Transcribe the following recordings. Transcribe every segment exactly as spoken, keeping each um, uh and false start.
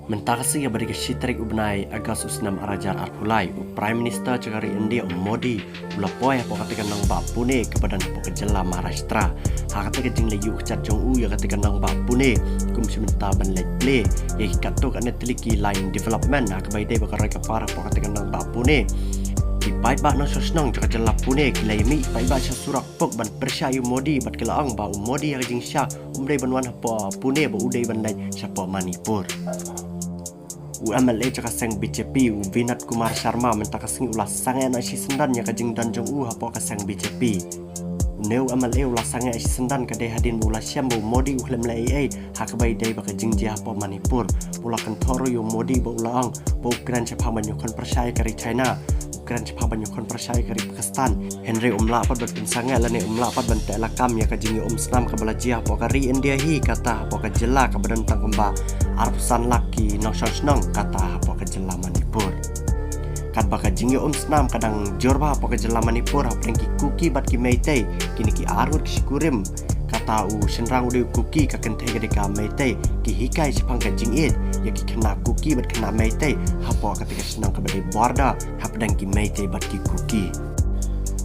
Mynta ka sngi, ba dei ka shi tarik u bnai August u snem ar hajar arphew lai, u Prime Minister jong ka ri India, u Modi, u la poi hapoh katei ka nongbah Pune kaba don hapoh ka jylla Maharashtra. Ha katei ka jingleit ïuh kjat jong u ïa katei ka nongbah Pune, kum shi mynta ban leit plie ïa ki katto katne tylli ki line development ha kaba ïadei bad ka roi ka par hapoh katei ka nongbah Pune. Ki paidbah nongshong shnong jong ka jylla Pune ki la ïamih paidbah sha surok pok ban pyrshah ïa u Modi bad ki la ong ba u Modi ha ka jingshisha um dei ban wan hapoh Pune, ba u dei ban leit shapoh Manipur. U M L A jong ka seng B J P, u Vinod Kumar Sharma, mynta ka sngi u la sangeh noh shisyndon ïa ka jingdon jong u hapoh ka seng B J P. Une u M L A u la sangeh shisyndon ka dei hadien ba u la shem ba u Modi u khlem leh ei ei ha kaba ïadei bad ka jingjia hapoh Manipur. U la kynthoh ruh ïa u Modi ba u la ong ba u kren shaphang ban ïakhun pyrshah ïa ka ri China, u kren shaphang ban ïakhun pyrshah ïa ka ri Pakistan. Hynrei um lah pat ban pynsangeh lane um lah pat ban teh lakam ïa ka jingïaumsnam kaba la jia hapoh ka ri India hi, kata hapoh ka jylla kaba don tang kumba arphew san lak ki nongshong shnong, kata hapoh ka jylla Manipur. Katba ka jingïaumsnam ka dang jur bha hapoh ka jylla Manipur hapdeng ki Kuki bad ki Meitei, kine ki arngut ki shikurim, kata u shynrang u dei u Kuki, ka kynthei ka dei ka Meitei, ki hikai shaphang ka jingïeit ïa ki khynnah Kuki bad khynnah Meitei hapoh katei ka shnong kaba dei border hapdeng ki Meitei bad ki Kuki.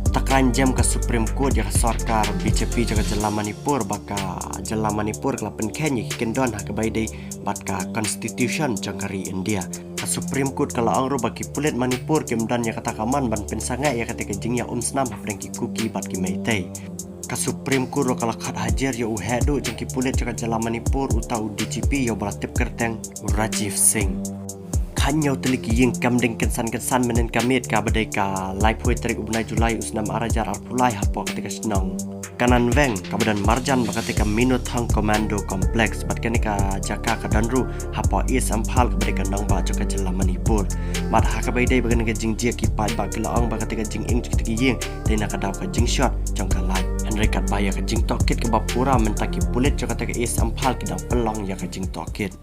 Takran jem ka Supreme Court ïa ka sorkar B J P jong ka jylla Manipur, ba ka jylla Manipur ka la pynkheiñ ïa ki kyndon ha kaba ïadei bad ka constitution jong ka ri India. Ka Supreme Court ka la ong ruh ba ki pulit Manipur kim don ïa kata ka mon ban pynsangeh ïa katei ka jingïaumsnam hapdeng ki Kuki bad ki Meitei. Ka Supreme Court ruh ka la khot hajar ïa u heh duh jong ki pulit jong ka jylla Manipur, uta u D G P ïa uba la tip kyrteng u Rajiv Singh. Khathynñiew tylli ki ïing kam ding kynsan kynsan mynhynnin ka miet, kaba dei ka laiphew tarik u bnai July u snem ar hajar arphew lai hapoh katei ka shnong Kananveng kaba don marjan bad katei ka Minothang Commando Complex, bad kane ka jaka ka don ruh hapoh East Imphal kaba dei ka nongbah jong ka jylla Manipur. Bad ha kaba ïadei bad kane ka jingjia, ki paidbah ki la ong ba katei ka jinging jong kitei ki ïing dei na ka daw ka jingshot jong ka light. Hynrei katba ïa ka jingtohkit kaba pura, mynta ki pulit jong katei ka East Imphal ki dang pynlong ïa ka jingtohkit.